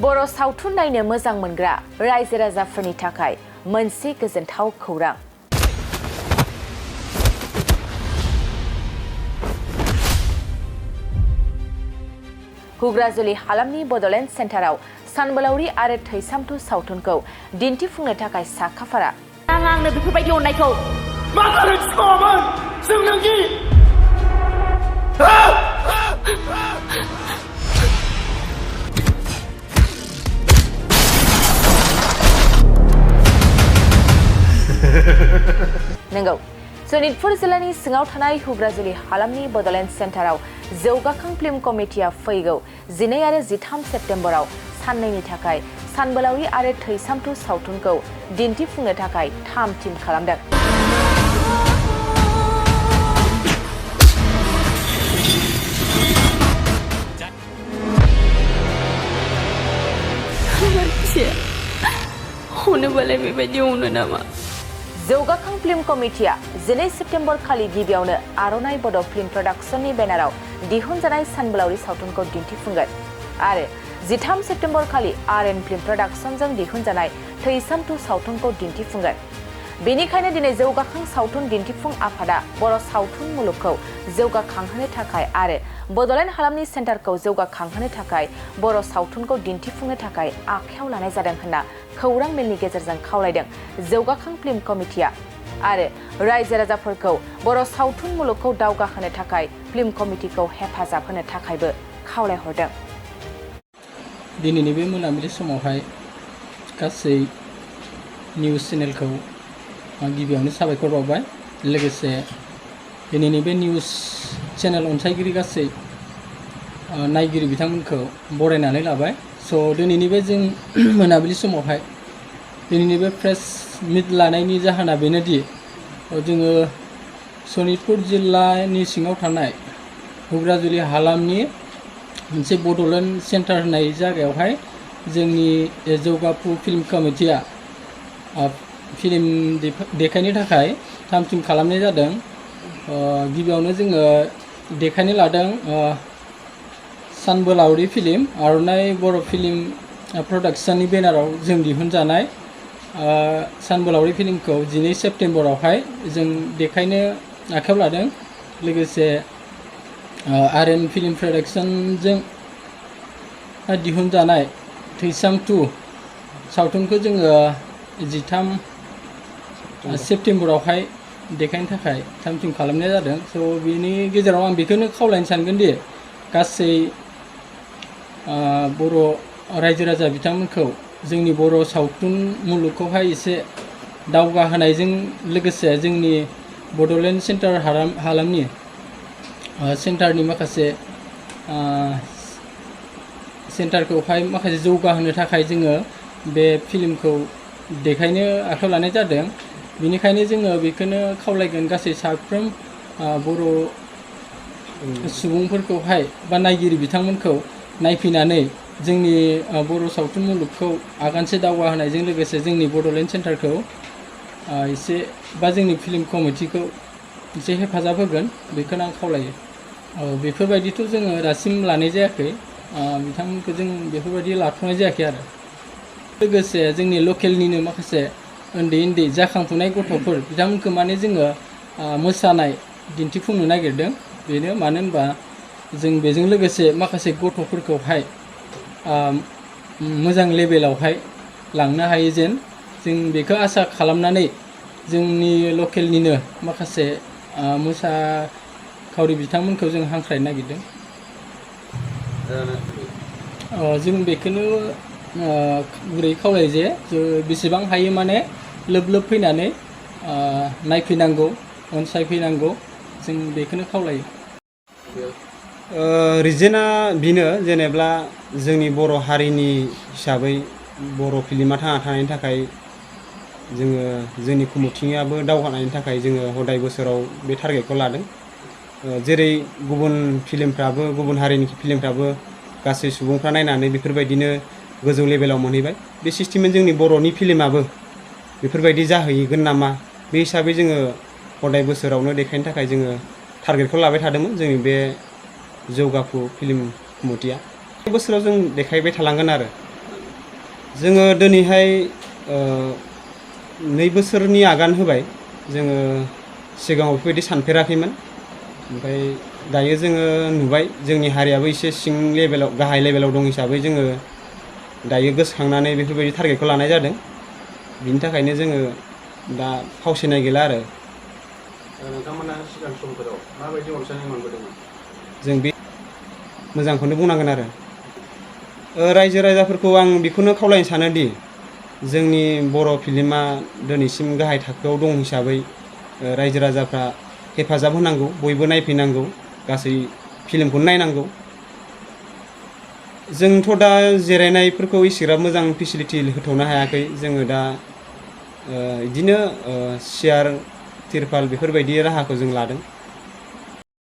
बर' सावथुन नायनो मोजां मोनग्रा रायजो राजाफोरनि थाखाय मोनसे गोजोनथाव खौरां। हुग्राजुलि हालामनि बड'लेण्ड सेन्टाराव सानबोलावरि आरो थैसामथु सावथुनखौ दिन्थिफुंनो थाखाय साखाफारा। आंनो बेफोरबायदि अननायखौ मा गोरोन्थि मावामोन जों नोंनि नंगौ, सनितपुर जिल्लानि सिङाव थानाय हुग्राजुलि हालामनि बड'लेण्ड सेन्टाराव जौगाखां फिल्म कमिटिया फैगौ 12 आरो 13 सेप्तेम्बराव साननैनि थाखाय सानबोलावरि आरो थैसामथु सावथुनखौ दिन्थिफुंनो थाखाय थाम थिम खालामदों। जौगाखां फिल्म कमिटिया 12 सेप्तेम्बर खालि गिबियावनो आर'नाइ बड' फिल्म प्रडाक्शननि बेनाराव दिहुनजानाय सानबोलावरि सावथुनखौ दिन्थिफुंगोन आरो 13 सेप्तेम्बर खालि आरएन फिल्म प्रडाक्शनजों दिहुनजानाय थैसामथु सावथुनखौ दिन्थिफुंगोन। बेनिखायनो दिनै जौगाखां सावथुन दिन्थिफुं आफादा बर' सावथुन मुलुगखौ जौगाखांहोनो थाखाय आरो बड'लेण्ड हालामनि सेन्टारखौ जौगाखांहोनो थाखाय बर' सावथुनखौ दिन्थिफुंनो थाखाय आखायाव लानाय जादों होनना खौरां मेलनि गेजेरजों खावलायदों जौगाखां फिल्म कमिटिया आरो रायजो राजाफोरखौ बर' सावथुन मुलुगखौ दावगाहोनो थाखाय फिल्म कमिटिखौ हेफाजाब होनो थाखायबो खावलायहरदों। दिनैनि बे मोनाबिलि समावहाय गासै निउज चेनेलखौ गिबियावनो साबायखर बावबाय। लोगोसे दिनैनि बे निउज चेनेल अनसायगिरि गासै नायगिरि बिथांमोनखौ बरायनानै लाबाय। स' दिनैनि बे जों मोनाबिलि समावहाय दिनैनि बे प्रेस मिट लानायनि जाहोना बेनोदि जोङो सनितपुर जिल्लानि सिङाव थानाय हुग्राजुलि हालामनि मोनसे बड'लेण्ड सेन्टार होननाय जायगायावहाय जोंनि जौगाफु फिल्म कमिटिया फिल्म देखायनो थाखाय थाम थिम खालामनाय जादों। गिबियावनो जोङो देखायनो लादों सानबोलावरि फिल्म आर'नाइ बर' फिल्म प्रडाक्शननि बेनाराव जों दिहुनजानाय सानबोलावरि फिल्मखौ 12 सेप्तेम्बरावहाय जों देखायनो आखायाव लादों। लोगोसे आरएन फिल्म प्रडाक्शनजों दिहुनजानाय थैसामथु सावथुनखौ जोङो 13 सेप्तेम्बरावहाय देखायनो थाखाय थाम थिम खालामनाय जादों। स' बेनि गेजेराव आं बेखौनो खावलायनो सानगोन दि गासै बर' रायजो राजा बिथांमोनखौ जोंनि बर' सावथुन मुलुगखौहाय एसे दावगाहोनायजों लोगोसे जोंनि बड'लेण्ड सेन्टार हालामनि सेन्टारनि माखासे सेन्टारखौहाय माखासे जौगाहोनो थाखाय जोङो बे फिल्मखौ देखायनो आखायाव लानाय जादों। बेनिखायनो जोङो बेखौनो खावलायगोन गासै साफ्रोम बर' सुबुंफोरखौहाय बा नायगिरि बिथांमोनखौ नायफैनानै जोंनि बर' सावथुन मुलुगखौ आगानसे दावगाहोनायजों लोगोसे जोंनि बड'लेण्ड सेन्टारखौ एसे बा जोंनि फिल्म कमिटिखौ एसे हेफाजाब होगोन बेखौनो आं खावलायो। बेफोरबायदिथ' जोङो दासिम लानाय जायाखै, बिथांमोनखौ जों बेफोरबायदि लाथ'नाय जायाखै आरो। लोगोसे जोंनि लकेलनिनो माखासे उन्दै उन्दै जाखांफुनाय गथ'फोर बिथांमोनखौ माने जोङो मोसानाय दिन्थिफुंनो नागिरदों। बेनो मानो होनबा जों बेजों लोगोसे माखासे गथ'फोरखौहाय मोजां लेभेलावहाय लांनो हायो जेन जों बेखौ आसा खालामनानै जोंनि लकेलनिनो माखासे मोसाखावरि बिथांमोनखौ जों हांख्रायनो नागिरदों। जों बेखौनो गुरै खावलायो जे बेसेबां हायो माने लोब लोब फैनानै नायफैनांगौ, अनसायफैनांगौ, जों बेखौनो खावलायो। रिजोना बेनो जेनेब्ला जोंनि बर' हारिनि हिसाबै बर' फिल्मा थांना थानायनि थाखाय जोङो जोंनि कमिटियाबो दावगानायनि थाखाय जोङो हदाय बोसोराव बे टारगेटखौ लादों। जेरै गुबुन फिल्मफ्राबो गुबुन हारिनि फिल्मफ्राबो गासै सुबुंफ्रा नायनानै बेफोरबायदिनो गोजौ लेभेलाव मोनहैबाय। बे सिस्टेमै जोंनि बर'नि फिल्माबो बेफोरबायदि जाहैगोन नामा, बे हिसाबै जोङो हदाय बोसोरावनो देखायनो थाखाय जोङो टारगेटखौ लाबाय थादोंमोन जोंनि बे जौगाफु फिल्म कमिटिया। बे बोसोराव जों देखायबाय थालांगोन आरो जोङो दिनैहाय 2 बोसोरनि आगान होबाय जोङो सिगाङाव बेफोरबायदि सानफेराखैमोन ओमफ्राय दायो जोङो नुबाय जोंनि हारियाबो एसे सिं लेभेलाव गाहाय लेभेलाव दं हिसाबै जोङो दायो गोसोखांनानै बेफोरबायदि टारगेटखौ लानाय जादों बिनि थाखायनो जोङो दा फावसायनाय गैला आरो नोंथांमोना सिगां समफोराव माबायदि अनसायनाय मोनबोदोंमोन जों बे मोजांखौनो बुंनांगोन आरो रायजो राजाफोरखौ आं बेखौनो खावलायनो सानोदि जोंनि बर' फिल्मा दिनैसिम गाहाय थाखोआव दं हिसाबै रायजो राजाफ्रा हेफाजाब होनांगौ बयबो नायफैनांगौ गासै फिल्मखौनो नायनांगौ जोंथ' दा जिरायनायफोरखौ इसेग्राब मोजां फेसिलिटि होथ'नो हायाखै जोङो दा बिदिनो सियार तिरपाल बेफोरबायदि राहाखौ जों लादों